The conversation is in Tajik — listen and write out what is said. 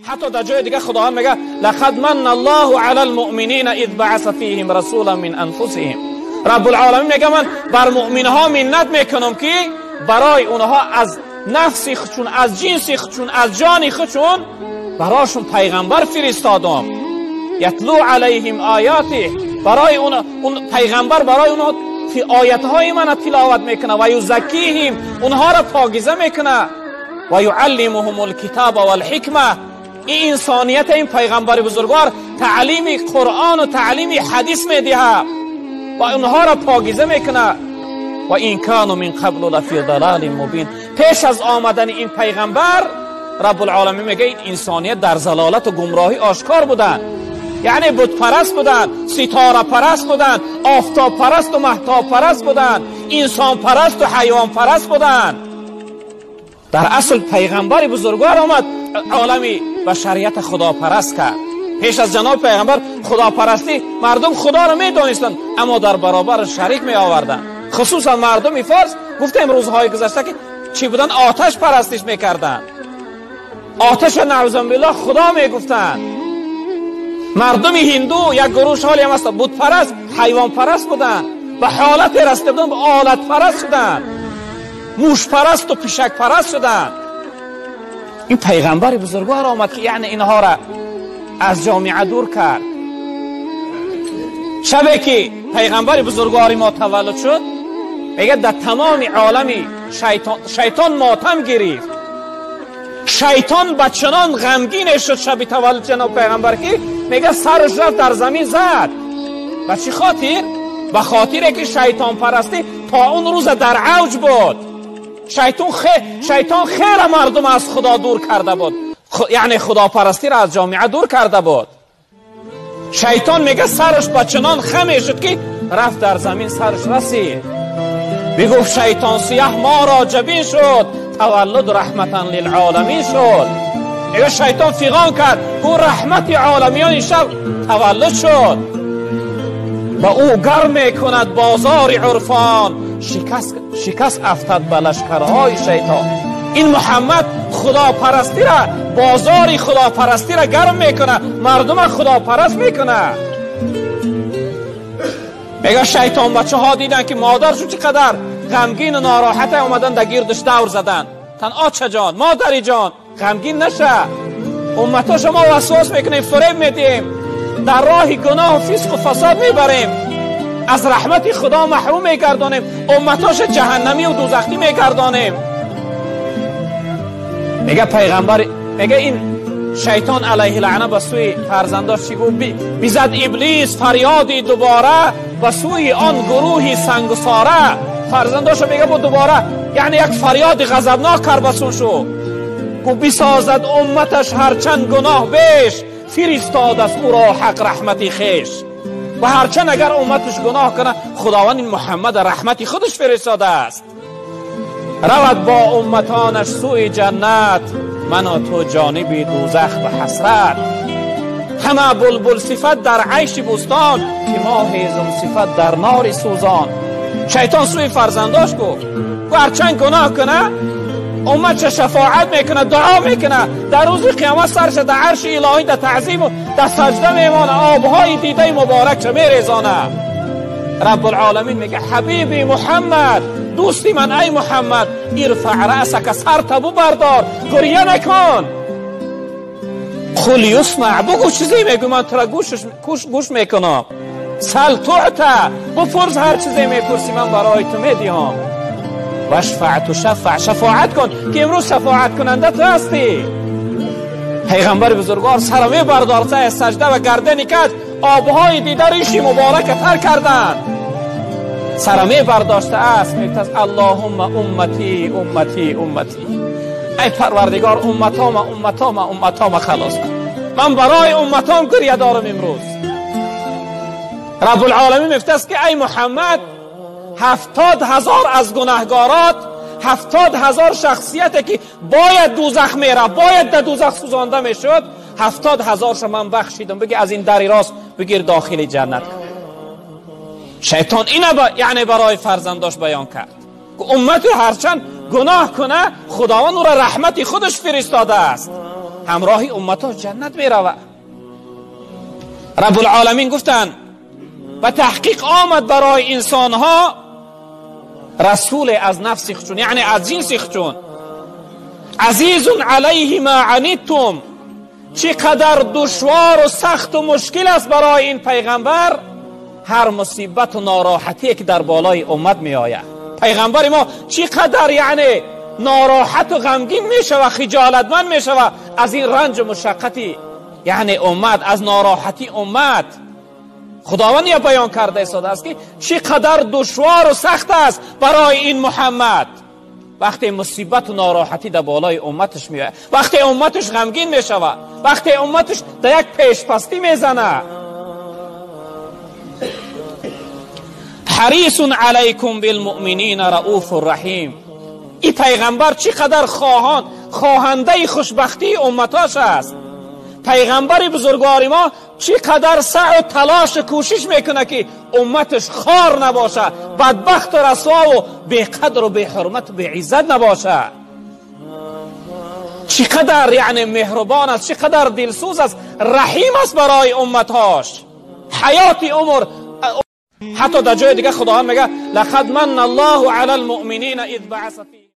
حتی در جای دیگه خداوند میگه لقد من الله علی المؤمنین اذ بعث فیهم رسولا من انفسهم. رب العالمین میگه من بر مؤمنها منت میکنم که برای اونها از نفس خودشون، از جنس خودشون، از جان خودشون براشون پیغمبر فرستادم. یتلو علیهم آیاته، برای اون پیغمبر برای اونها آیتهای من تلاوت میکنه، و یزکیهم، اونها را پاکیزه میکنه، و یعلمهم الکتاب والحکمه. این انسانیت این پیغمبر بزرگوار تعلیم قرآن و تعلیم حدیث میدهه و اونها را پاکیزه میکنه. و این کانوا من قبل لفی ضلال مبین. پیش از آمدن این پیغمبر رب العالمین میگه این انسانیت در ضلالت و گمراهی آشکار بودن، یعنی بت پرست بودن، ستاره پرست بودن، آفتاب پرست و مهتاب پرست بودن، انسان پرست و حیوان پرست بودن. در اصل پیغمبر بزرگوار آمد عالمی بشریت خدا پرست کرد. پیش از جناب پیغمبر خداپرستی مردم خدا را میدانستند، اما در برابر شریک می آوردند. خصوصا مردم فارس گفتیم روزهای گذشته که چی بودن؟ آتش پرستش میکردند، آتش نعوذ بالله خدا میگفتند. مردم هندو یک گروه حالی هم هست بت پرست، حیوان پرست بودند، به حالت رسیده بودن، به آلت پرست شدند، موش پرست و پیشک پرست شدند. این پیغمبر بزرگوار آمد که یعنی اینها را از جامعه دور کرد. شبی که پیغمبر بزرگوار ما تولد شد، میگه در تمام عالم شیطان ماتم گرفت. شیطان به چنان غمگین شد شب تولد جناب پیغمبر که میگه سرش رفت در زمین زد. به چی خاطر؟ به خاطر که شیطان پرستی تا اون روز در اوج بود. شیطان خیر مردم از خدا دور کرده بود، یعنی خداپرستی را از جامعه دور کرده بود. شیطان میگه سرش به چنان خمی شد که رفت در زمین سرش رسید. بگفت شیطان سیاه ما را جبین شد، تولد رحمتا للعالمین شد. میگه شیطان فیغان کرد، گفت رحمت عالمیان این شب تولد شد. با او گرم میکند بازار عرفان، شکست افتد به لشکرهای شیطان. این محمد خداپرستی را، بازار خداپرستی را گرم میکنه، مردم خداپرست میکنه. میگه شیطان بچه ها دیدن که مادرشون چقدر غمگین و ناراحت، اومدن در گردش دور زدن. تن آچه جان، مادری جان، غمگین نشه، امتا شما وسواس میکنیم، فریب میدیم، در راه گناه و فسق و فساد میبریم، از رحمت خدا محروم میگردانیم، امتاش جهنمی و دوزخی میگردانیم. میگه پیغمبر، میگه این شیطان علیه لعنه به سوی فرزنداش چی گفت؟ بیزد ابلیس فریادی دوباره به سوی آن گروهی سنگساره. فرزنداشو میگه بود دوباره، یعنی یک فریاد غضبناک کرد به سوشو. گفت بسازد امتش هرچند گناه بیش، فرستاد از او را حق رحمتی خیش. و هرچند اگر امتش گناه کنه، خداوند این محمد رحمتی خودش فرستاده است. رود با امتانش سوی جنت، من و تو جانب دوزخ و حسرت. همه بلبل صفت در عیش بستان، که ما هیزم صفت در نار سوزان. شیطان سوی فرزنداش گفت هرچند گناه کنه، امت چه شفاعت میکنه، دعا میکنه، در روز قیامت سرش در عرش الهی در تعظیم و در سجده میمانه، آبهای دیده مبارک چه میریزانه. رب العالمین میگه حبیبی محمد، دوستی من ای محمد، ارفع رأسک، سرت بردار، گریه نکن. قل یسمع، بگو چیزی میگو من تو را گوش میکنم. سل تعطی، بپرس هر چیزی میپرسی من برای تو میدیم. وشفع تشفع، شفاعت کن که امروز شفاعت کننده تو هستی. پیغمبر بزرگوار سر میبردار از سجده و گردنی کرد، آبهای دیده ریشی مبارک تر کردند. سرمه برداشته است، میگه اللهم امتی امتی امتی، ای پروردگار امتام امتام امتام خلاص کن، من برای امتام گریه دارم امروز. رب العالمین میگه که ای محمد، 70,000 از گناهگارات، 70,000 شخصیت که باید دوزخ میره، باید در دوزخ سوزانده میشد، 70,000 من بخشیدم، بگی از این دری راست بگیر داخل جنت کن. شیطان اینه یعنی برای فرزنداش بیان کرد که امت هرچند گناه کنه، خداوند او را رحمت خودش فرستاده است. ҳамроҳи умматош ҷаннат мерава. Раб алъоламин гуфтанд: ба таҳқиқ омад барои инсонҳо расуле аз нафси худшон, яъне аз ҷинси худшон. Азизун алайҳи ма аниттум, чӣ қадар душвору сахту мушкил аст барои ин пайғамбар ҳар мусибату нороҳатие ки дар болои уммат меояд. Пайғамбари мо чӣ қадар яъне нороҳату ғамгин мешава, хиҷолатманд мешава аз ин ранҷу мушаққати яъне уммат, аз нороҳатии уммат. Худованд я баён карда истодааст ки чӣ қадар душвору сахт аст барои ин Муҳаммад вақте мусибату нороҳатӣ дар болои умматаш меояд, вақте умматаш ғамгин мешавад, вақте умматаш дар як пешпастӣ мезанад. Ҳарисун алайкум билмуъминина рауфу раҳим. Ин пайғамбар чӣ қадар хоҳандаи хушбахтии умматош аст. Пайғамбари бузургвори мо чӣ қадар саъю талошу кӯшиш мекунад ки умматаш хор набошад, бадбахту расвову беқадру беҳурмату беиззат набошад. Чӣ қадар яъне меҳрубон аст, чӣ қадар дилсӯз аст, раҳим аст барои умматҳош. Ҳаёти умр ҳатто дар ҷои дигар Худованд мегӯяд: лақад манна Аллоҳу ала алмуъминина из баъаса фиҳим.